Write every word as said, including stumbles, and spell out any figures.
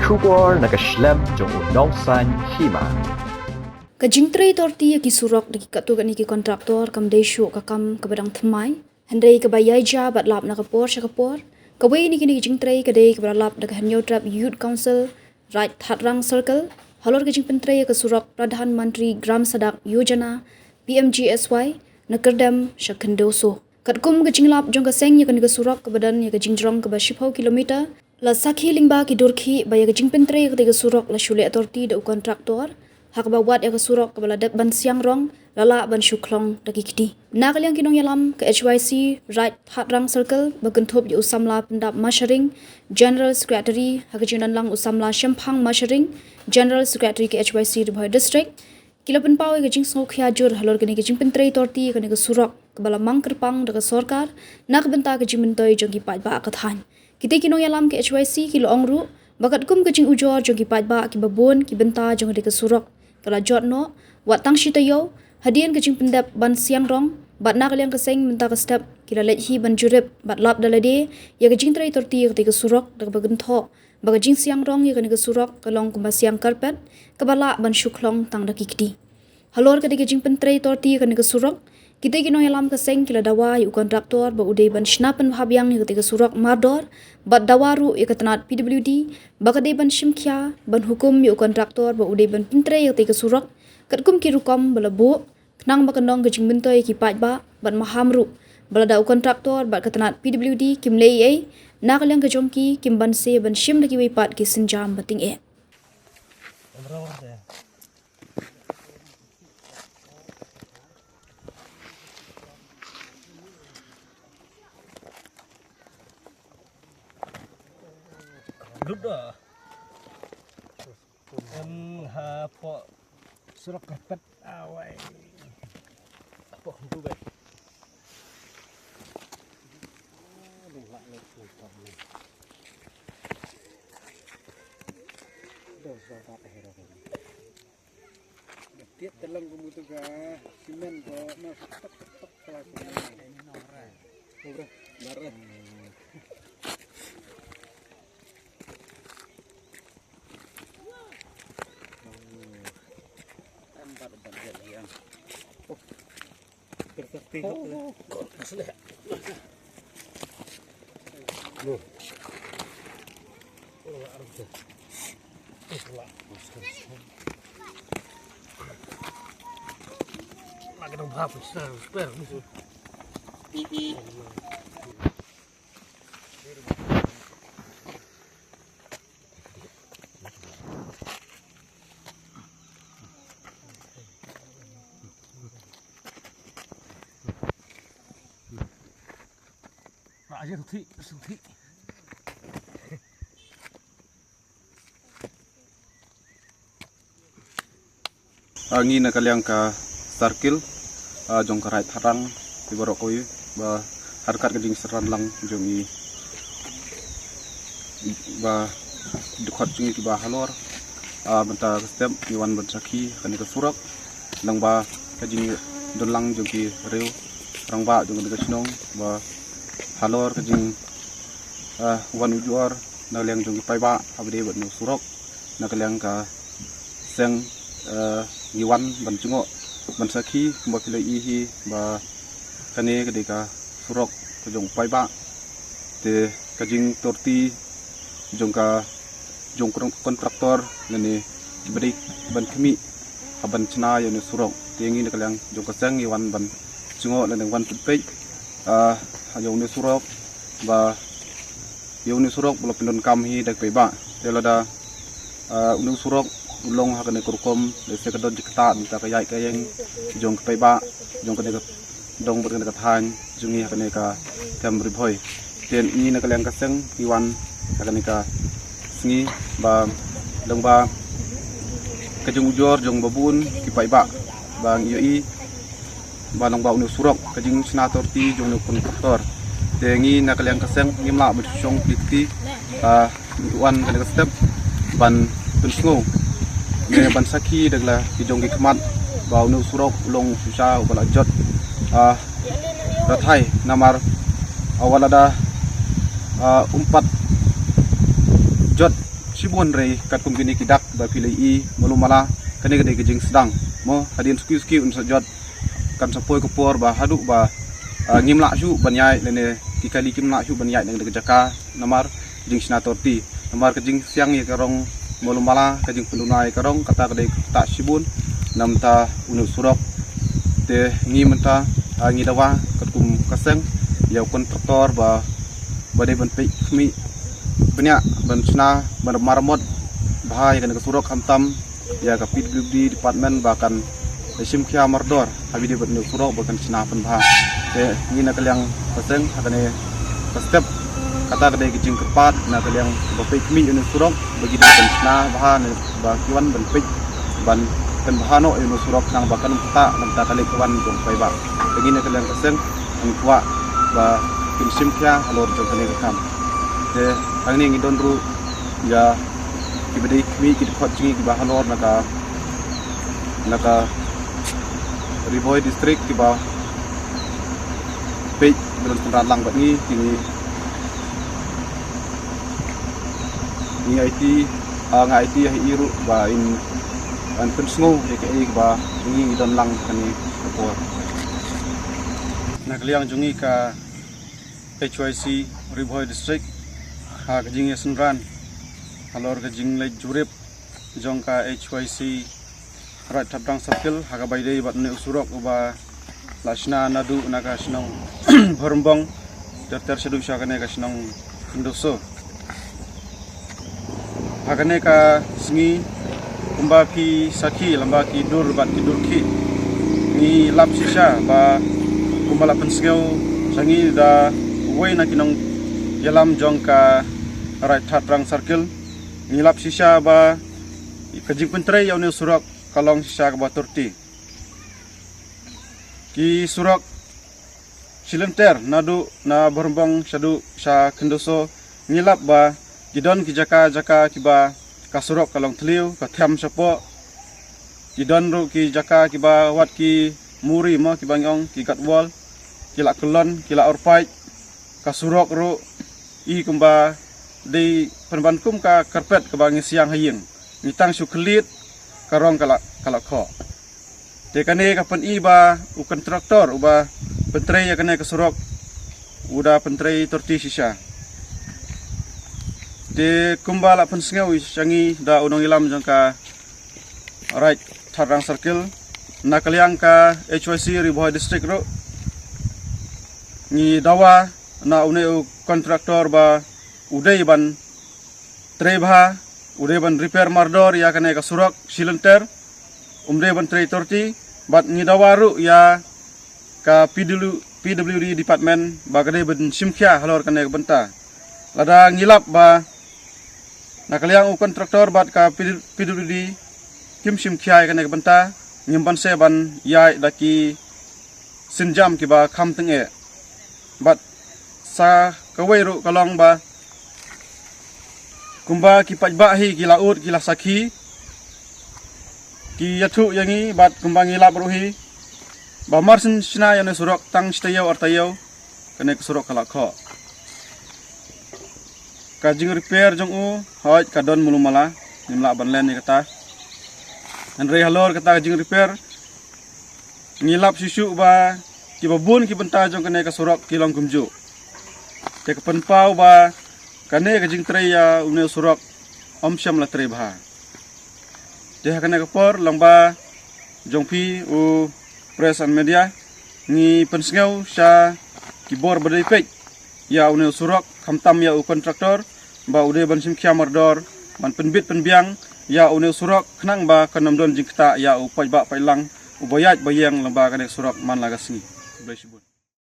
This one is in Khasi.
Khubor na ka shlem jong u Nongsaiñ Hima. Ka jingtrei torti ïa ki surok da ki katto katne ki kontraktor kam dei shuh ka kam kaba dang thymmai, hynrei kaba ïai jia bad lap na ka por sha ka por. Kawei na kine ki jingtrei ka dei kaba la lap da ka Hynñiewtrep Youth Council, Raid Thatrang Circle, halor ka jingpyntrei ïa ka surok Pradhan Mantri Gram Sadak Yojana, P M G S Y, na Kyrdem sha Khyndew Soh. Katkum ka jinglap jong ka seng ïa kane ka surok kaba don ïa ka jingjrong kaba shiphew kilometer, la sakhi lyngba ki durkhih ba ïa ka jingpyntrei ïa katei ka surok la shu leh torti da u kontraktor, ha kaba wat ïa ka surok kaba la dep ban siang rong la lah ban shu khlong da ki kti. Na ka liang ki nongïalam ka H Y C Raid Thatrang Circle ba kynthup ïa u samla Pyndap Masharing, General Secretary, ha ka jingdon lang u samla Shemphang Masharing, General Secretary ka H Y C Ri Bhoi District, ki la pynpaw ïa ka jingsngewkhia jur halor kane ka jingpyntrei torti ïa kane ka surok kaba la mang kyrpang da ka sorkar na ka bynta ka jingmyntoi jong ki paidbah ka thaiñ. Kitei ki nongïalam ka H Y C ki la ong ruh ba katkum ka jingujor jong ki paidbah kiba bun, ki bynta jong kane ka surok ka la jot noh, wat tang shi taïew hadien ka jingpyndep ban siang rong, bad na ka liang ka seng mynta ka step ki la leit hi ban jurip bad lap da lade ïa ka jingtrei torti ïa katei ka surok da kaba kynthoh ba ka jingsiang rong ïa kane ka surok ka long kumba siang carpet, kaba lah ban shu khlong tang da ki kti. Halor katei ka jingpyntrei torti ïa kane ka surok, kitei ki nongïalam ka seng ki la dawa ïa u kontraktor ba u dei ban shna pynbha biang ïa katei ka surok mardor, bad dawa ruh ïa ka tnat P W D ba ka dei ban shim khia ban hukum ïa u kontraktor ba u dei ban pyntrei ïa katei ka surok katkum ki rukom ba la buh, khnang ba kan long ka jingmyntoi ïa ki paidbah, bad maham ruh ba lada u kontraktor bad ka tnat P W D kim leh ei ei, na ka liang ka jong ki kim banse ban shim da kiwei pat ki sienjam ba tyngeh. Em, ha pok surok carpet. Awai. Pok hyndu bai. Tiap telang kamu tu ka simen ko na tok tok tok. Ora, ora. Empat empat jam yang. Kertas tinggal. Oh, kau masih. Loh. Oh, arus. Lagi dong berapa? Spare musuh. Aja suthi, suthi. Ah, ngi na ka liang ka circle, ah, jong ka Raid Thatrang, ki baroh kawei ba ha ryngkat ka jingsynran lang jong ngi, ba dkhot jong ngi kiba halor, ah, mynta ka step ngi wan ban sakhi kane ka surok, lyngba ka jingdon lang jong ki riew rangbah jong kane ka shnong ba halor ka jing, ah, wan ujor na liang jong ki paidbah haba ïadei bad une u surok. Na ka liang ka seng, eh, ngi wan ban jngoh ban sakhi kumba phi la ïohi hi ba kane ka dei ka surok ka jong u paidbah. Te ka jingtorti jong ka jong kon-, kontraktor lane kiba dei ban khmih ha ban shna ïa une u surok. Te ngi na ka liang jong ka seng ngi wan ban jngoh lane wan pynpeit, ah, ha ïa une u surok ba ïa une u surok ba la pyndonkam hi da ki paidbah. Te lada, ah, une u surok u long ha kane ka rukom, lehse ka don jingktah mynta ka ïaid ka ïeng jong ki paidbah jong kane ka dong bad kane ka thaiñ jong ngi ha kane ka camp Ri Bhoi. Te ngi na ka liang ka seng ngi wan ha kane ka sngi ba lyngba ka jingujor jong ba bun ki paidbah ba ngi ïohi ba lyngba une u surok ka jingshna torti jong une u kontraktor. Te ngi na ka liang ka seng ngim lah ban shu shong plie kti, ah, ngi wan kane ka step ban pynsngew ne ban sakhi da la ki jong ki khmat ba une u surok u long u shisha uba la jot, ah, rathai namar, ah, wat lada, ah, um pat jot Shibun re katkum kine ki dak ba phi la ïohi malu mala, kane ka dei ka jingsdang. Mo hadien suki suki un sa jot kan sa poi ka por ba haduh ba, ah, ngim lah shuh ban ïaid lane ki kali kim lah shuh ban ïaid na ka jaka namar jingshna torti. Namar ka jingsiang ïa ka rong malu mala, ka jingpynduna ïa ka rong, kata ka dei ka ktah shibun na bynta une u surok. Te ngi mynta, ah, ngi dawa katkum ka seng ïa u kontraktor ba, ba dei ban peit khmih bniah ban shna ban maramot bha ïa kane ka surok, khamtam ïa ka P W D department ba kan shim khia mardor ha bynta une u surok ba kan shna pynbha. Te ngi na ka liang ka seng ha kane ka step, kata ka dei ka jingkyrpad na ka liang ba peit khmih une u surok ba ki dei ban shna bha ne ba ki wan ban peit ban pynbha noh ïa une u surok khnang ba kan ym ktah na bynta ka leit ka wan jong paidbah. Te ngi na ka liang ka seng ngi kwah ba kin shim khia halor jong kane ka kam. Te hangne ngi don ruh ïa kiba dei khmih ki dkhot jong ngi kiba halor na ka, na ka Ri Bhoi District kiba peit, ba don synran lang bad ngi. Kine ngi aiti, ah, nga aiti ha i ruh ba in, ban pynsngew ïa kaei kaba ngi ngi don lang kane ka por. Na ka liang jong ngi ka H Y C Ri Bhoi District, ha ka jingïasynran halor ka jingleit jurip jong ka H Y C Raid Thatrang Circle ha kaba ïadei bad une u surok uba la shna naduh na ka shnong Bhormbong ter ter shaduh sha kane ka shnong Khyndoso. Ha kane ka sngi, kumba phi sakhi lyngba ki dur bad ki dur khih, ngi lap shisha ba kumba la pynsngew sha ngi da uwei na ki nongïalam jong ka Raid Thatrang Circle, ngi lap shisha ba ka jingpyntrei ïa une u surok ka long shisha kaba torti. Ki surok shilynter naduh na Bhormbong shaduh sha Khyndoso, ngi lap ba ki don ki jaka jaka kiba ka surok ka long thliew, ka them shapoh. Ki don ruh ki jaka kiba wat ki muri mo kiba ngi ong ki gut wall, ki la kyllon, ki la orpait. Ka surok ruh i kumba dei pynban kum ka carpet kaba ngi siang ha ïing. Ngi tang shu khyllied, ka rong ka la, ka la khoh. Te kane ka pyni ba u kontraktor uba pyntrei ïa kane ka surok u da pyntrei torti shisha. Te kumba la pynsngew sha ngi da u nongïalam jong ka Raid Thatrang Circle, na ka liang ka H Y C Ri Bhoi District ruh, ngi dawa na une u kontraktor ba u dei ban trei bha, u dei ban repair mardor ïa kane ka surok shilynter, um dei ban trei torti, bad ngi dawa ruh ïa ka P W, P W D department ba ka dei ban shim khia halor kane ka bynta. Lada ngi lap ba na ka liang u kontraktor bad ka P W D kim shim khia ïa kane ka bynta, ngim banse ban ïaid da ki sienjam kiba kham tyngeh. Bad sa kawei ruh ka long ba kumba ki paidbah hi ki la ud, ki la sakhi, ki ïathuh ïa ngi bad kumba ngi lap ruh hi ba mar syn shna ïa une u surok tang shi taïew ar taïew, kane ka surok ka la khoh. Ka jingrepair jong u, hooid ka don malu mala, ngim lah ban len ïa kata. Hynrei halor kata ka jingrepair, ngi lap shisha ba kiba bun ki bynta jong kane ka surok ki long kumjuh. Te ka pynpaw ba kane ka jingtrei ïa une u surok ym shym la trei bha. Te ha kane ka por lyngba jong phi u press and media, ngi pynsngew sha ki bor ba dei peit ïa une u surok, khamtam ïa u kontraktor, ba u dei ban shim khia mardor ban pynbit pynbiang ïa une u surok khnang ba kan ym don jingktah ïa u paidbah paidlang uba ïaid ba ïeng lyngba kane ka surok man la ka sngi. Khublei shibun.